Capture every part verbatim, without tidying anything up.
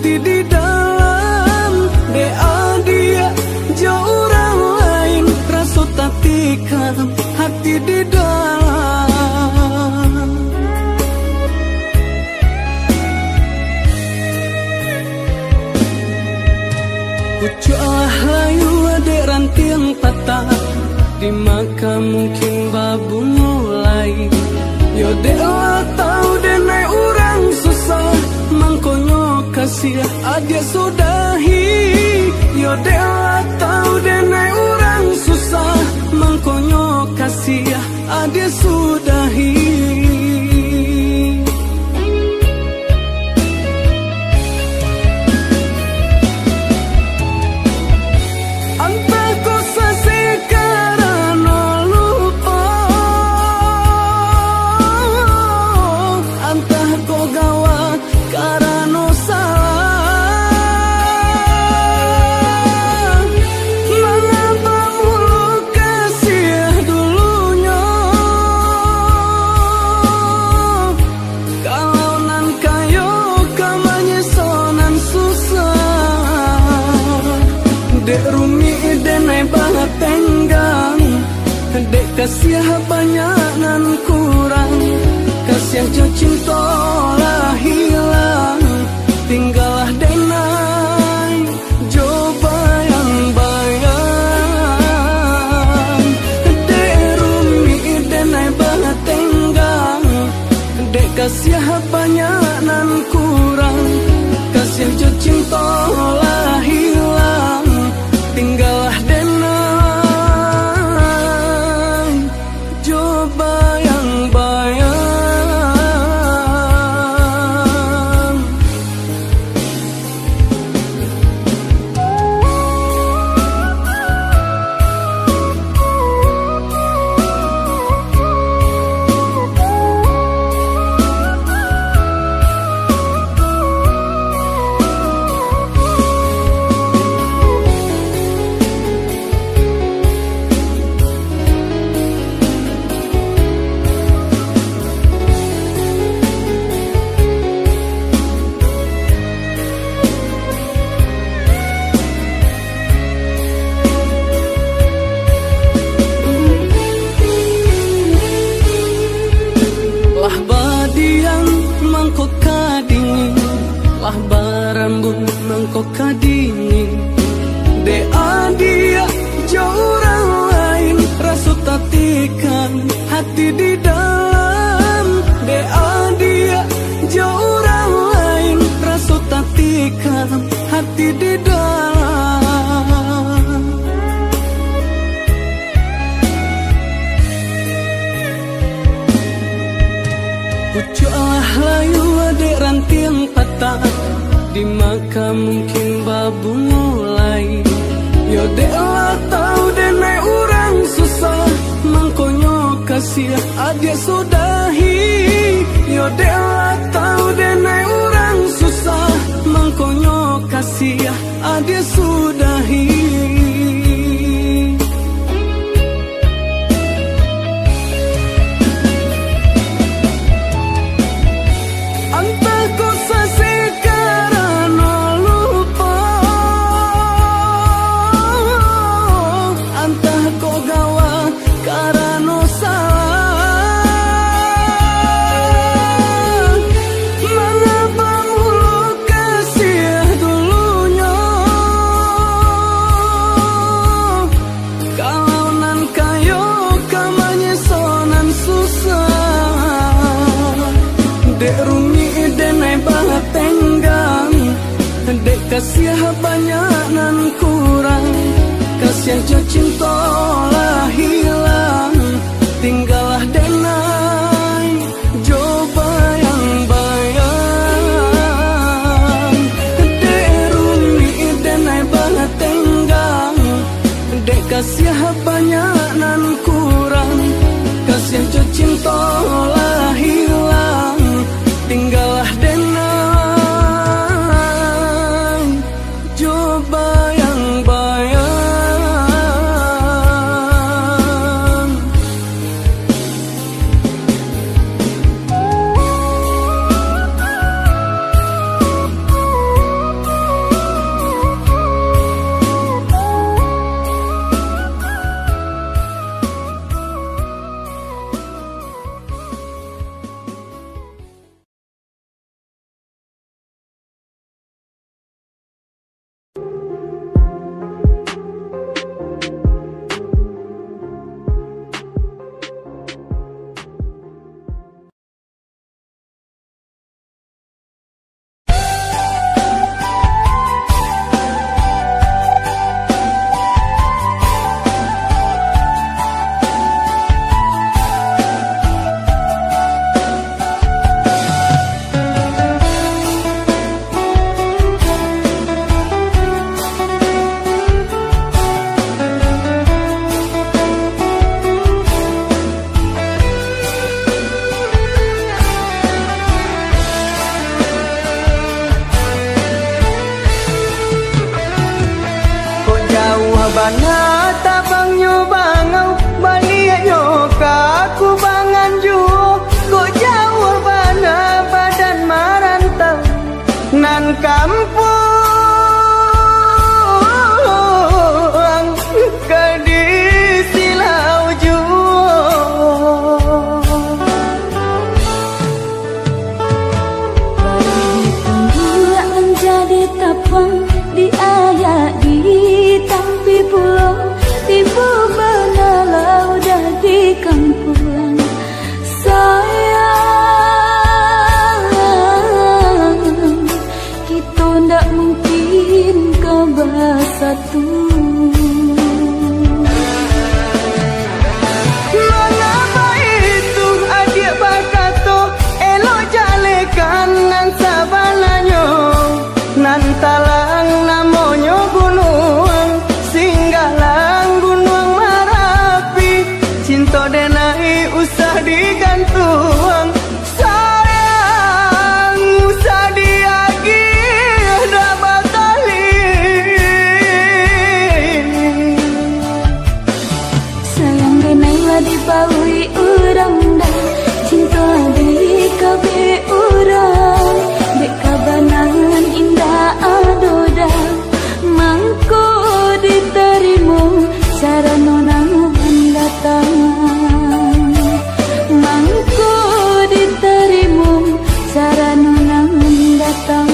Hati di dalam, dek adiak, jo urang lain, raso tatikam hati di dalam. Pucuak lah layu dek rantiang patah, di ma ka mungkin babungo lai. Yo dek lah tau denai urang susah, mangkonyo kasiah adiak sudahi. Yo dek lah tau denai urang susah, mangkonyo kasiah adiak sudahi. Antah ko sasek karano lupo, antah ko gawa karano salah. Mangapa mulo kasiah dulunyo? Kalau nan kayo ka manyeso nan susah. Dek rumik denai batenggang, dek kasiah banyak nan kurang. Kasiah jo cinto lah hilang, tinggalah denai jo bayang-bayang. Dek rumik denai batenggang, dek kasiah banyak nan kurang. Kasiah jo cinto lah hilang, tinggalah denai jo bayang-bayang. Lah badiang mangko ka dingin, lah barambut mangko ka dingin. Dek adiak jo urang lain, raso tatikam hati di dalam. Dek adiak jo urang lain, raso tatikam hati di dalam. Pucuak lah layu dek rantiang patah, di ma ka mungkin babungo lai. Yo dek lah tau denai urang susah, mangkonyo kasiah adiak sudahi. Yo dek lah tau denai urang susah, mangkonyo kasiah adiak sudahi. Antah ko sasek karano lupo, antah ko gawa karano salah. Mangapa mulo kasiah dulunyo? Kalau nan kayo ka manyeso nan susah. Dek rumik denai batenggang, dek kasiah banyak nan kurang. Kasiah jo cinto lah hilang, tinggalah denai jo bayang-bayang. Dek rumik denai batenggang, dek kasiah banyak nan kurang. Kasiah jo cinto lah hilang, tinggalah denai jo bayang-bayang. pulang, tibo bana lah udah di kampuang. Sayang, kito ndak mungkin ka basatu. Mangapa itu adiak bakato, elok jalehkan nan sabananyo? Nan talang namonyo gunuang, singgahlah gunuang Marapi. Cinto denai usah digantuang, sayang usah diagiah dak batali. Sayang denai lah dipauik urang dah, cinto lah dikabek urang, dek kabanan indak ado dah. Mangko ditarimo sarano nan datang, mangko ditarimo sarano nan datang.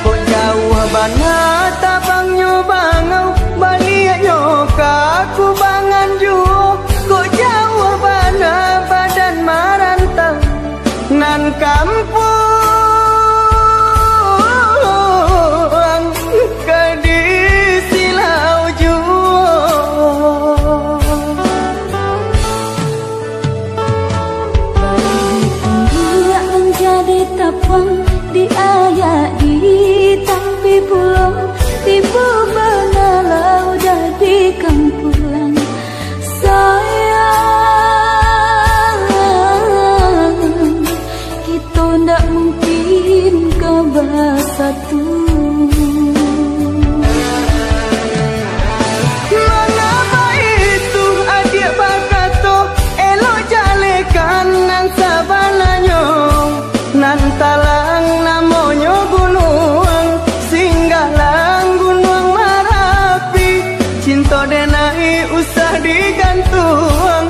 Kok jauah bana tabangnyo bangau, baliaknyo ka kubangan juo. Kok jauah bana badan marantau, nan kampuang ka disilau juo. Bari ditunjuak manjadi tapuang, diayak ditampi pulo, tibo bana lah udah di kampuang. Sayang, kito ndak mungkin ka basatu. Mangapa itu adiak bakato, elok jalehkan nan sabananyo? Nan talang namonyo gunuang, singgahlah gunuang Marapi. Cinto denai usah digantuang,